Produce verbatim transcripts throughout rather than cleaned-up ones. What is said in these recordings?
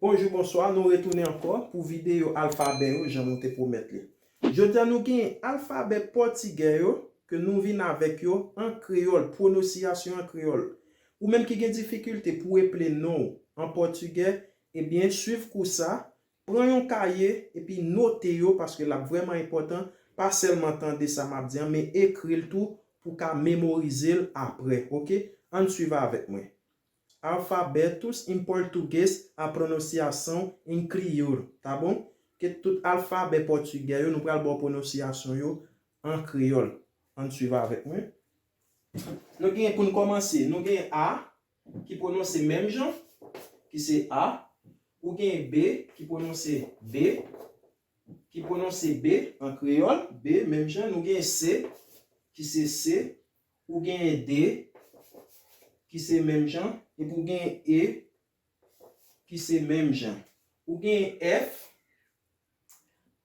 Bonjou, bonswa, nou retounen ankò pou videyo alfabè yo, jan nou te pwomèt li. Jodi a, nou gen alfabè pòtigè yo ke nou vin avèk yo an kreyòl, pwononsiyasyon an kreyòl. Ou menm ki gen difikilte pou eple non w an pòtigè, ebyen, swiv kou sa, pran yon kaye epi note yo, paske l ap vrèman enpòtan. Pa sèlman tande sa m ap di an, men ekri l tou pou w ka memorize l apre, oke? Ann swiv avèk mwen. Alfabetos em português, a pronunciação em crioulo, tá bom? Ke tout alfabè pòtigè yo, nou pral ba w pwononsiyasyon yo an kreyòl. Ann swiv avèk mwen. Nou gen, pou n kòmanse, nou gen A, ki pwononse menm jan, ki se A. Ou gen B, ki pwononse B, ki pwononse B an kreyòl, B, menm jan. Nou gen C, ki se C. Ou gen D, ki se menm jan. Epi ou gen E, ki se menm jan. Ou gen F,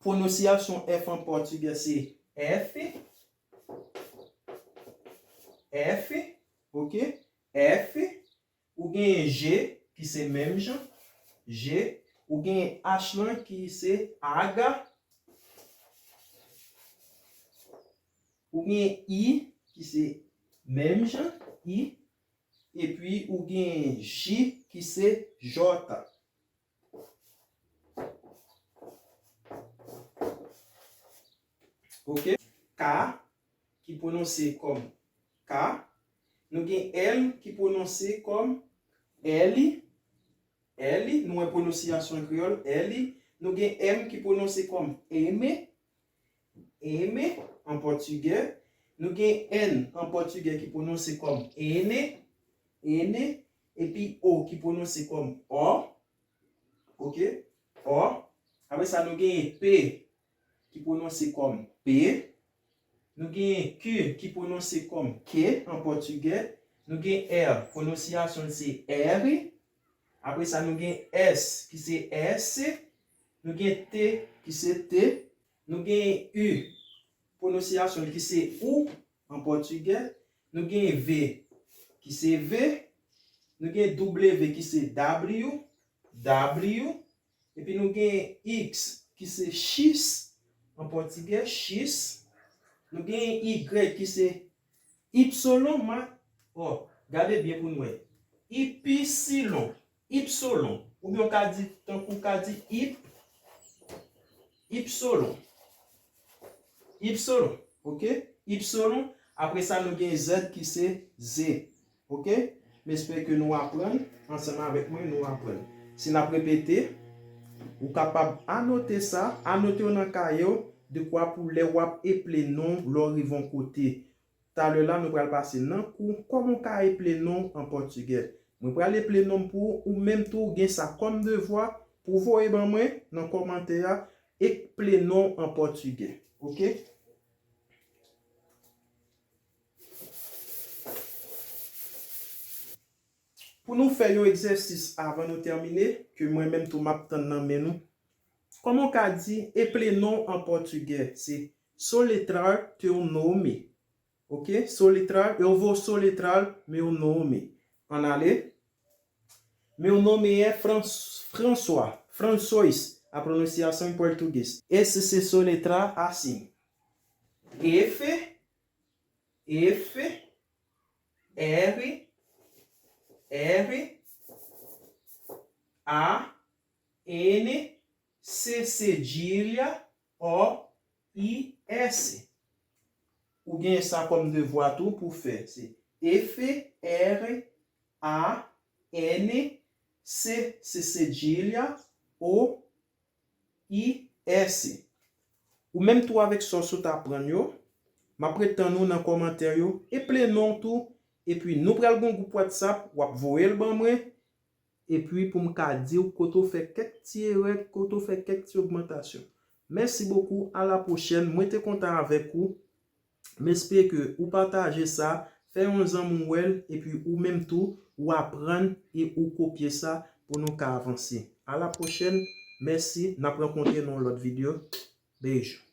pwononsiyasyon F an pòtigè se F, F, oke, F. Ou gen G, ki se menm jan, G. Ou gen H lan, ki se H. Ou gen I, ki se menm jan, I. Epi ou gen J, ki se J. Oke? K, ki pwononse kòm K. Nou gen L, ki pwononse kòm L, L. Nou wè pwononsiyasyon kreyòl, L. Nou gen M, ki pwononse kòm M, M, an pòtigè. Nou gen N, an pòtigè, ki pwononse kòm N, N. Epi O, ki pwononse kòm O. Oke? O. Apre sa, nou gen P, ki pwononse kòm P. Nou gen Q, ki pwononse kòm K, an pòtigè. Nou gen R, pwononsiyasyon l se R. Apre sa, nou gen S, ki se S. Nou gen T, ki se T. Nou gen U, pwononsiyasyon l ki se ou, an pòtigè. Nou gen V, ki se V. Nou gen W, ki se W, W. Epi nou gen X, ki se X, an pòtigè, X. Nou gen Y, ki se Ipsilon, ma, o, gade byen pou n wè. Ipisilon, Ipsilon. Oubyen w ka di, tankou w ka di Ip, Ipsilon. Ipsilon, oke? Ipsilon. Apre sa, nou gen Z ki se Z, oke? M espere ke nou aprann, ansanm avèk mwen, nou aprann. Si n ap repete, ou kapab anote sa, anote yo nan kaye w, dekwa pou lè w ap eple non w, lè w rive yon kote. Talè la, nou pral pase nan kou, kòman w ka eple non w an pòtigè. Mwen pral eple non m pou ou, ou menm tou, ou gen sa kòm devwa pou w voye ban mwen nan kòmantè a, eple non w an pòtigè. Oke? Pou nou fè yon egzèsis avan nou tèmine, ke mwen menm tou m ap tann nan men nou. Kòman w ka di eple non w an pòtigè? Se soletrar teu nome. Oke? Soletrar, eu vou soletrar meu nome. Ann ale. Meu nome é Fran-, François. François, a pronunciação em português. Esse se soletrar assim. F, F, R, R, A, N, C cedilha, O, I, S. Ou gen sa kòm devwa tou pou fè. Se F, R, A, N, C, C cedilha, O, I, S. Ou menm tou avèk sa w sot aprann yo, m ap ret tann ou nan kòmantè yo, eple non w tou, epi nou pral gen yon gwoup WhatsApp, w ap voye l ban mwen, epi pou m ka di w kote w fè kèk ti erè, kote w fè kèk ti ogmantasyon. Mèsi bokou, a la pwochèn, mwen te kontan avèk ou. M espere ke ou pataje sa, fè yon zanmi w wè l, epi ou menm tou, ou aprann e ou kopye sa pou nou ka avanse. A la pwochèn, mèsi, n ap rankontre nan yon lòt videyo. Bèjou.